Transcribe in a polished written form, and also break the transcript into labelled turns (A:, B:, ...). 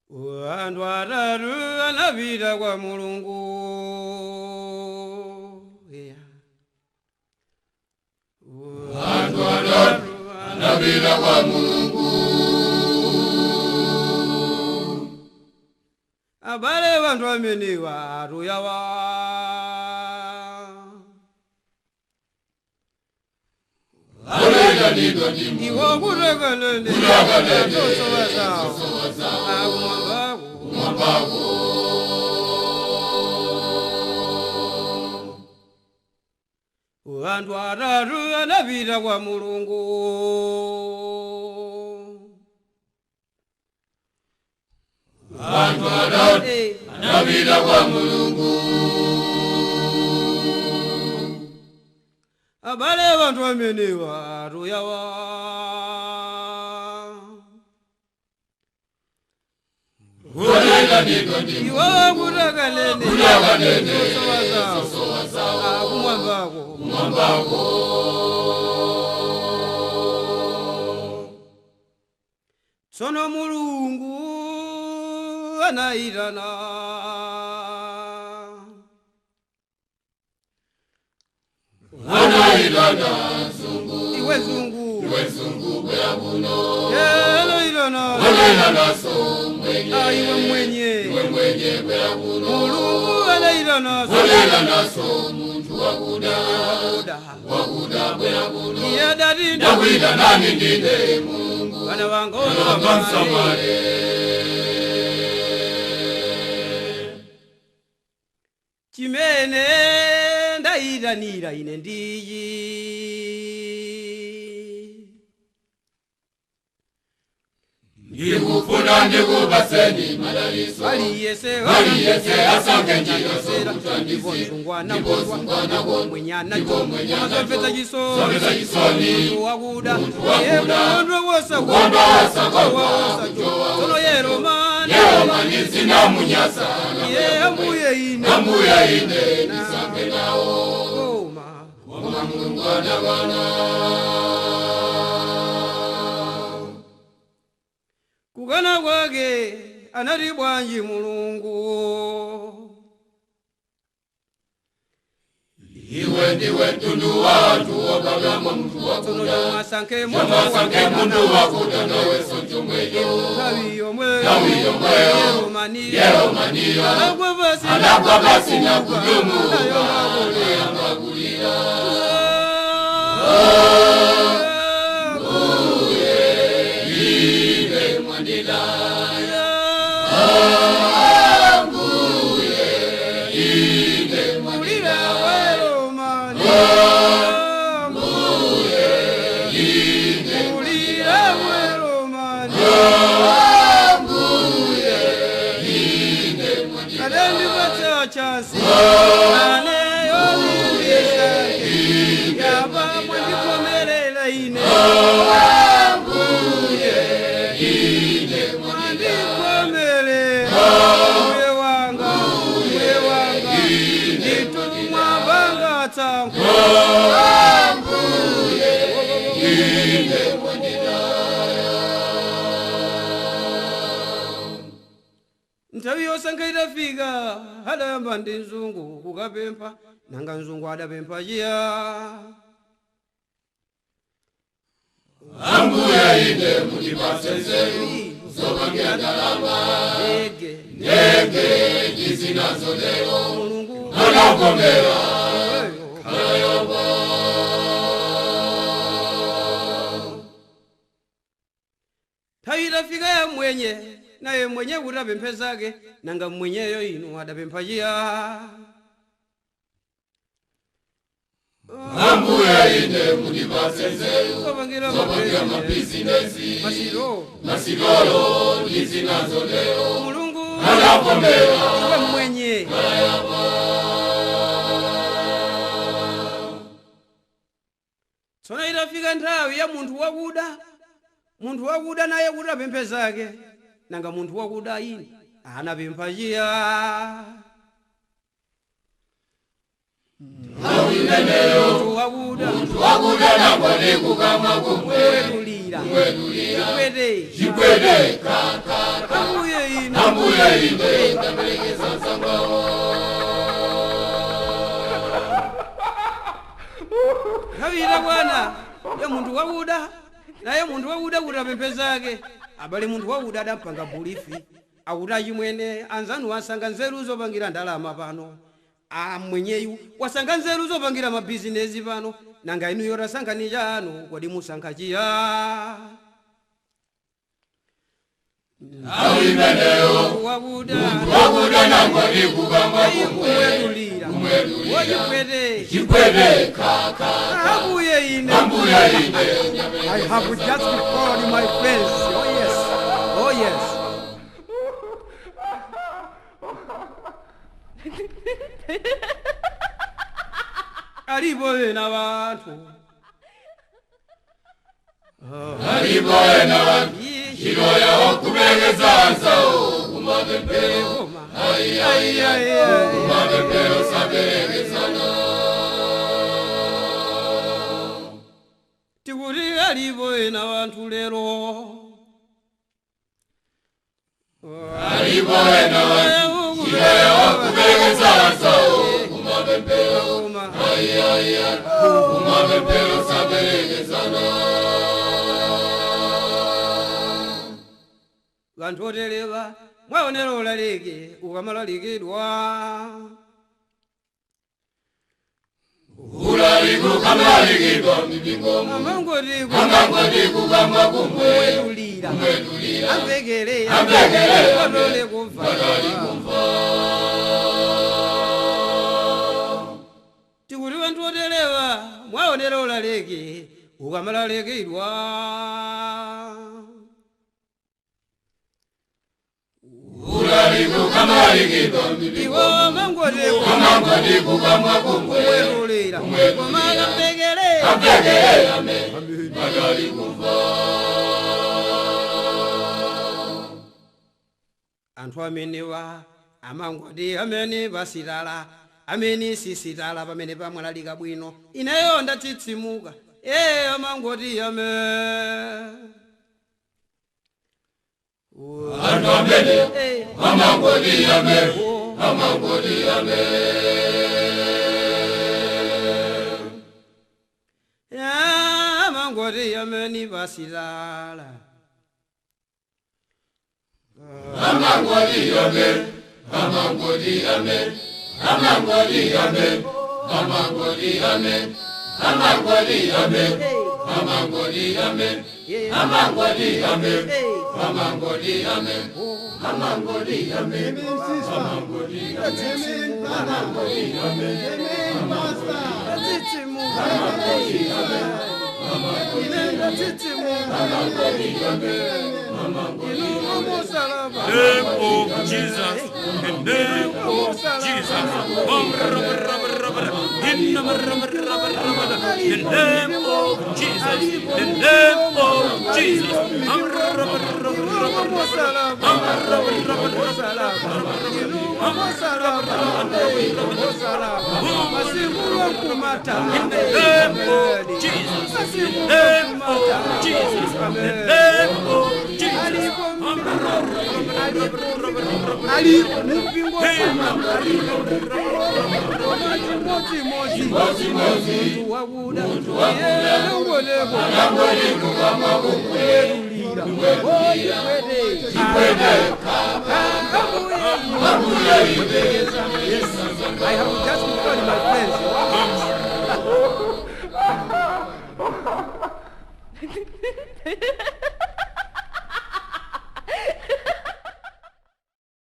A: Anthu atatu anapita kwa Mulungu. Yeah.
B: Anthu atatu anapita kwa Mulungu.
A: Abale vanthu amenewa atuyawa.
B: Anayitanidwa ndi
A: Iwo kutakalele
B: Kutakalele,
A: zosowa zawo
B: zosowa zawo.
A: akumwambako.
B: Kumwambako.
A: Anthu atatu anapita kwa Mulungu.
B: Anthu atatu anapita kwa Mulungu.
A: Abale vanthu amenewa atuyawa.
B: Anayitanidwa ndi
A: Iwo kutakalele
B: Kutakalele,
A: zosowa zawo
B: zosowa zawo.
A: akumwambako.
B: Kumwambako.
A: Tsono Mulungu anayitana.
B: Anayitana mzungu,
A: Iwe zungu.
B: iwe mzungu bwera kuno.
A: Anayitana.
B: Anayitana so mwenye,
A: Ah, iwe mwenye.
B: iwe mwenye bwera kuno.
A: Mulungu anayitana.
B: Anayitana so munthu wakuda,
A: Wakuda.
B: wakuda bwera kuno.
A: Iye adati
B: Ndakwita nani ndine Mulungu,
A: Vana vanga
B: vangamsamale.
A: Chimene ndayitanira ine ndiyi.
B: Ndikufuna ndikupaseni madaliso,
A: Aliyese
B: Aliyese asange njira zokuthandizira,
A: ndipo mzungwana
B: ndipo mzungwana
A: ndipo mwenyana
B: ndipo mwenyana
A: mazomvetsa chisoni
B: zomvetsa chisoni,
A: munthu wakuda
B: munthu wakuda,
A: iye kondwa
B: kukondwa wosakondwa, kujowa
A: tsono yeromani
B: Yeromani zinamunyasa,
A: iye ambuye ine
B: ambuya ine ndisange nawo,
A: koma
B: koma Mulungu anakana.
A: Kukana kwake anati bwanji Mulungu.
B: Iwe ndiwe mtundu wa anthu wobadwa munthu
A: Tsono
B: wakuda,
A: chomwasankhe
B: chomwasankhe munthu wakuda nawenso chomwecho,
A: nthawi yomweyo
B: Nthawi yomweyo,
A: Yeromaniyo
B: Yeromaniyo,
A: anagwa pasi
B: anagwa pasi na kudumuka,
A: anayamba
B: anayamba kulira. Ine mwandilaya, Ambuye, ine mwandilaya, Ambuye, ine Ambuye, ine mwandilaya.
A: Chansi ane yolimbisa yaba mwandikomelela ine
B: Ambuye, ine
A: mwandikomelela mbuye wanga mbuye wanga nditumwa banga tsanku
B: Ambuye, ine
A: Nthawi yosankha itafika adayamba ndi mzungu kukapempha nanga mzungu adapempha chiya.
B: Ambuye ine mundipatse nzeru zopangira ndalama,
A: Ndege
B: ndege ndizinazo lero,
A: Mulungu
B: anavomera
A: iweyo. Nthawi itafika ya mwenye naye mwenye kuti apemphe zake nanga mwenyeyo inu adapempha chiya.
B: Ambuye ine mundipatse nzeru
A: Zopangira
B: zopangira
A: mabizinesi
B: mabizinesi,
A: masiro
B: masikolo ndizinazo lero,
A: Mulungu
B: anavomera
A: iwe mwenye. Tsono itafika nthawi ya munthu wakuda munthu wakuda naye kuti apemphe zake nanga munthu wakuda ine anapempha chiya. Munthu wakuda
B: wakuda nagwade kukamwa kumwe
A: kumwetulira
B: kumwetulira
A: chikwete
B: chikwete kaka
A: ambuye ine
B: Ambuye ine ndaperekeza nzangawo.
A: Nthawi itakwana ya munthu wakuda, naye munthu wakuda kuti apemphe zake. Abale, munthu wakuda adampanga bulifi akuti, achimwene, anzanu asanga nzeru zopangira ndalama pano, amwenyeyu wasankha nzeru zopangira mabizinesi pano, nanga inuyo tasankhani chanu, kodi musankha chiya?
B: Nthawi imeneyo
A: wakuda
B: wakuda nangoti kukamwa kumwe
A: kumwetulira, wochipwete
B: chipwete kaka.
A: Ambuye ine,
B: Ambuye ine.
A: I have just called my friends. Oh yes. Oh yes. Alipo ena bantu.
B: Alipo ena bantu ntchito yawo kuperekeza anzawo kumapemphero.
A: Ai ai ai.
B: Kumapemphero saperekezana.
A: Tikuti alipo ena bantu lero.
B: Alipo ena bantu ntchito yawo kuperekeza anzawo kumapemphero. Ai ai ai, kumapemphero saperekezana.
A: Vanthu oterewa mwaonera ulaliki ukamalalikidwa,
B: ulaliki ukamalalikidwa mipingomu,
A: amangoti
B: amangoti kukamwa kumwe
A: kumwetulira,
B: kumwetulira,
A: amvekere,
B: amvekere,
A: patole kumva,
B: patole kumva.
A: Tikuti vanthu oterewa mwaonera ulaliki ukamalalikidwa,
B: ulaliki ukamalalikidwa
A: iwo
B: mipingomu,
A: amangoti
B: amangoti kukamwa kumwe
A: kumwetulira, koma amvekere,
B: amvekere ame patole kumva.
A: Anthu amenewa amangoti amene pasitala, amene sisitala, pamene pamwalalika bwino, ineyo ndatsitsimuka, ee, amangoti ame
B: Anthu amene
A: Eh,
B: amangoti ame,
A: oh.
B: amangoti ame.
A: Amangoti amene pasitala,
B: amangoti ame, amangoti ame, amangoti ame, amangoti ame, amangoti ame, amangoti ame, amangoti ame, amangoti ame, amangoti ame, amangoti ame, amangoti ame,
A: ndatsitsimuka, ine ndatsitsimuka, inu musalaba.
C: Name of Jesus, the name of Jesus. The name of Jesus, the name of Jesus.
A: Musalaba, inu musalaba, musalaba, masiku kumata.
C: In the name of Jesus, the name of Jesus, the name of Jesus.
A: Alipo mupingo, chimodzimodzi munthu wakuda ngoleko kumwetulira, ochikwete. I have just called my friends.